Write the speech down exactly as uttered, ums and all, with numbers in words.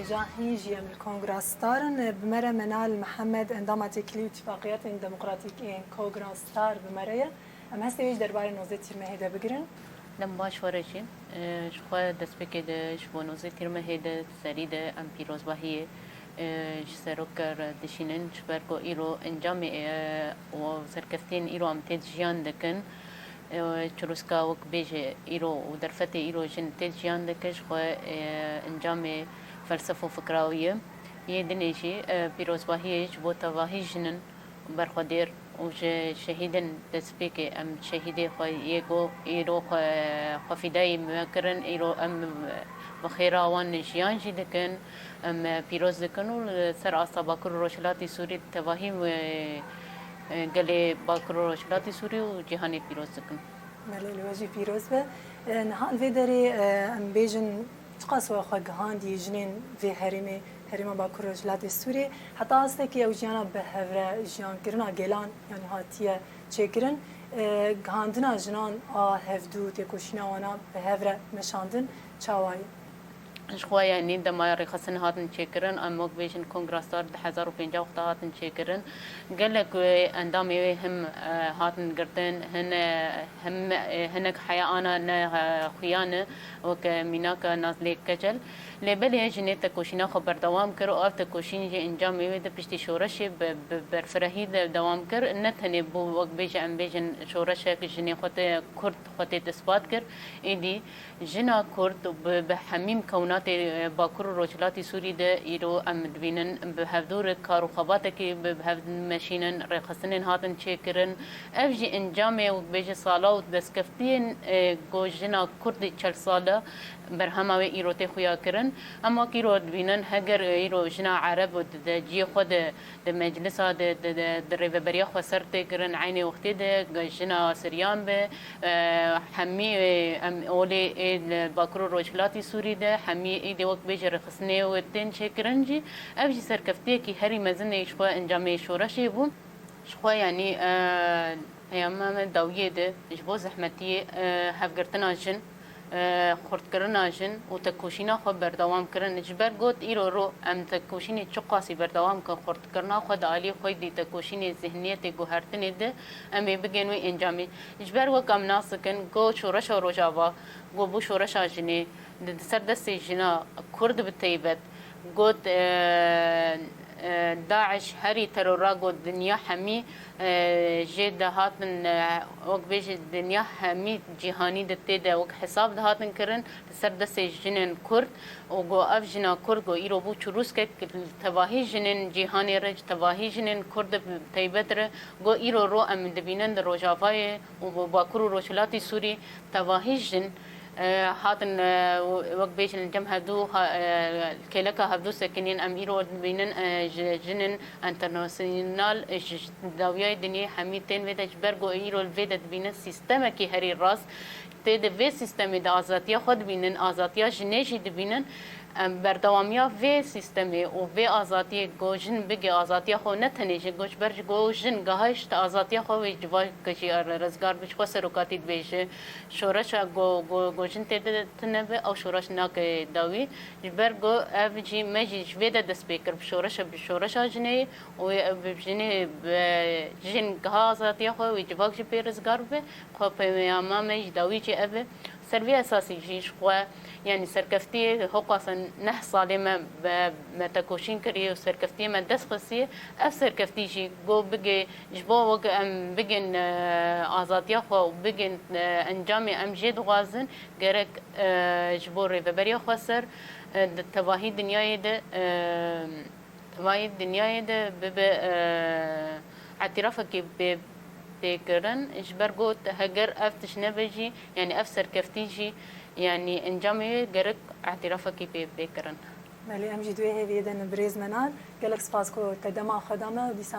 Cahîn jî em li Kongra Star in. Bi me re Menal Mihemed, endama têkilî û Îtîfaqiyetên Demokratîk ên Kongra Star bi me re ye. Em hestê wê ji derbarê nozê Tîrmehê de bigirin. Dem baş were jî. Ji xwe destpêkê de ji bo nozê Tîrmehê de serî de em pîrozbahiyê ji serokê re dişînin, ji ber ku îro encamê û serkeftiyên îro em tê de jiyan dikin. Çirûska wek bêje îro û derfetê îro jin tê de jiyan dike, ji xwe encamê felsef û fikra wî ye. Yê dinê jî pîrozbahiyê ji bo tevahî jinin berxwedêr û ji şehîdên destpêkê em şehîdê xwe yê ku îro xwe, xwe fîdayî me kirin, îro em bi xêra wan jiyan jî dikin, em pîroz dikin û li ser asta Bakur û Rojhilatê Sûrî tevahî, e, gelê Bakur û Rojhilatê Sûrî û cîhanê pîroz dikin. Belê, li we jî pîroz be. E, niha li vê derê, e, em bêjin, çiqas we xwe gihandî jinên vê herêmê, herêma Bakur Rojhilatê Sûriyê, heta astekî ew jiyana bi hev re jiyankirina gelan, yanî hatiye çêkirin, e, gihandina jinan a hevdû, têkoşîna wana bi hev re meşandin, çawa ye? Ji xwe, yanî dema rêxistin hatin çêkirin, em wek bêjin Kongra Star du hezar û pêncî wexta hatin çêkirin. Gelek wê endamê wê him, e, hatin girtin, hin, e, him, e, hinek heya ana ne, e, xuya ne, wek, e, mînaka Nazlê Keçel. Lê belê ji nê tekoşîna xwe berdewam kir û ev tekoşîn jî encamê wê di piştî şoreşê bi, bi berfirehî de dewam kir. Ne tenê bû, wek bêje, em bêjin şoreşek jinê xwe tê, Kurd xwe tê ispat kir. Êdî jina Kurd bi, bi hemî mikewnatê, e, Bakur û Rojhilatê Sûrî de îro em dibînin bi hevdû re kar û xebatekê bi, bi hev meşînin, rêxistinên hatin çêkirin. Ev jî encamê, wek bêje, sala û destkeftiyên, e, ku jina Kurdê çel sal e berhema wê îro tê xuya kirin. Em wek îro dibînin, heger, e, îro jina Ereb û di, di ciyê xwe de, di meclisa de, di, di, di rêveberiya xweser tê kirin, eynê wextê de jina Siryan be, e, hemî, e, em olê ê li Bakur û Rojhilatê Sûrî de, hemî êdî wek bêje rêxistinê wê tên çêkirin jî, ev jî serkeftiyekî herî mezin ê ji xwe encamê şoreşê bû. Ji xwe, yanî, e, peyama me dawiyê de ji bo zehmetiyê, e, hevgirtina jin, e, xurtkirina jin û tekoşîna xwe berdewam kirin. Ji ber got îro ro em tekoşînê çiqasî berdewam kin, xurtkirina xwe di alî xwe dî tekoşînê zihniyetê guhertinê de em ê bigên wê encamê. Ji ber wek em nas dikin, go şoreşa Rojava, go bû şoreşa jinê, di, di ser destê jina Kurd bi teybet, got, e, e, DAIŞ herî terora, got dinya hemî, e, jê dihatin, e, wek bêjî dinya hemî cîhanî de tê de wek hesab dihatin kirin, di ser destê jinên Kurd û got ev jina Kurd, got îro bû çirûskek tevahî jinên cîhanê re, tevahî jinên Kurd bi teybet re, got îro ro em dibînin di Rojavayê û bi Bakur û Rojhilatê Sûrî tevahî jin, e, hatin, e, wek bêjin li cem hevdû ha-, e, kêleka hevdû sekinîn. Em îro dibînin, e, ji jinên enternasyonal, e, ji, ji dawiyayê dinyê hemî tên vê de, ji ber ku îro li vê de dibînin sîstemekî herî rast. Tê de vê sîstemê de azadiya xwe dibînin, azadiya jinê jî dibînin. Em berdewamiya vê sîstemê û vê azadiyê ku jin bigê azadiya xwe, ne tenê jin, ku ji ber ji ku jin gihişt azadiya xwe, wê civak jî rizgar bi, ji xwe serokatî dibêje. Şoreşa ku, ku, ku jin tê de tune be, ew şoreş nake dawî. Ji ber ku ev jî me jî ji vê de dest pê kir, bi şoreşa, bi şoreşa jinê û bi jinê, bi jin giha azadiya xwe, wê civak jî pê rizgar be. Xwe peyama me ji dawî jî ev e. Ser vî esasî jî ji xwe, yanî serkeftiyê hoqasa neh salê me be, me tekoşîn kiriye û serkeftiyê me dest xistiye. Ev serkeftî jî got bigê, ji bo wek em bigên, e, azadiya xwe û bigên, e, encamê em jê dixwazin, gerek, e, ji bo rêveberiya xweser, e, di tevahî dinyayê de, e, Tevayî dinyayê de bibe, e, îtirafekî pê, pê kirin. Ji ber got heger ev tişt nebe jî, yanî ev serkeftî jî, yanî encamê wê gerek îtirafekî pê, pê kirin. Belê, em jî di wê hêviyê de ne birêz Menal. Gelek spas ku te dema xwe da me û dîsa